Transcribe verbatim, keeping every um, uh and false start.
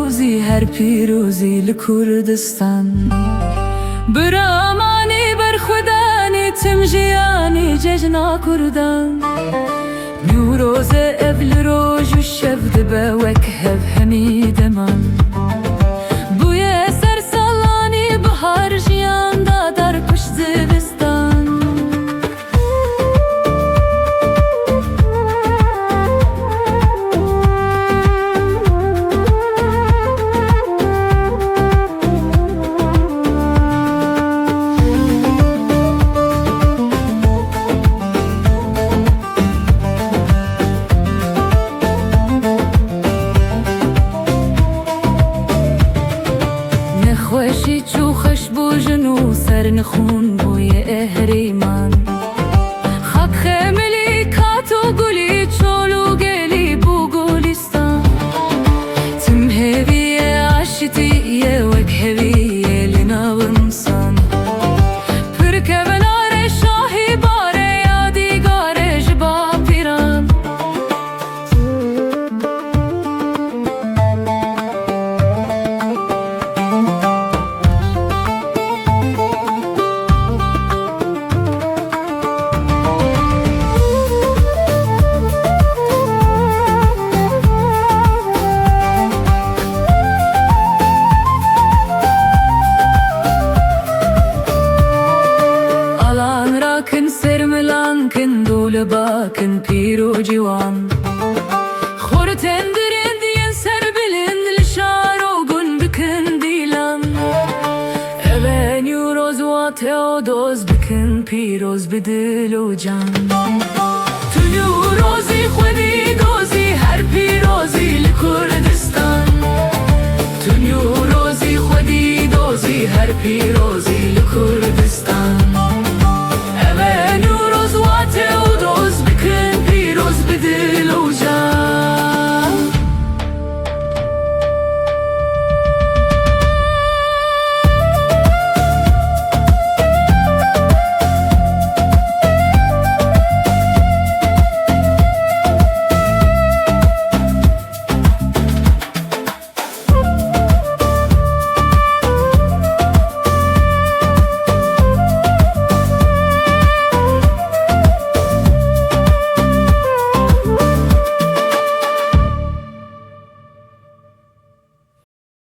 Pîrozî, her pîrozî li Kurdistan. Biramanî, berxwedanî, tim jiyanî cejna Kurdan. Newroze ev li roj û şev dibe wek hev hemî deman. Bûye ser salanî bihar, jiyan da dar pişt zivistan. Nexweşî çû xeş bû jin û ser nixûn bûye ehrîman. Xak xemilî, kat û gulî, çol û gelî bû gulîstan. Tim hêvî ye aşitî ye wek hevî ye li nav însan. Pir kevin are şahî bare yadîgare ji bapîran. Alan rakin, sermilan kin, dû li ba kin, pîr û ciwan. Xurt tendirên diyen serbilind li şar û gun bikin dîlan. Eve Newroz wa Teodoz bikin pîroz bi dil û can. Tu Newrozî xwedî dozî, her pîrozî li Kurdistan. Tu Newrozî xwedî dozî, her pîrozî li Kurdistan.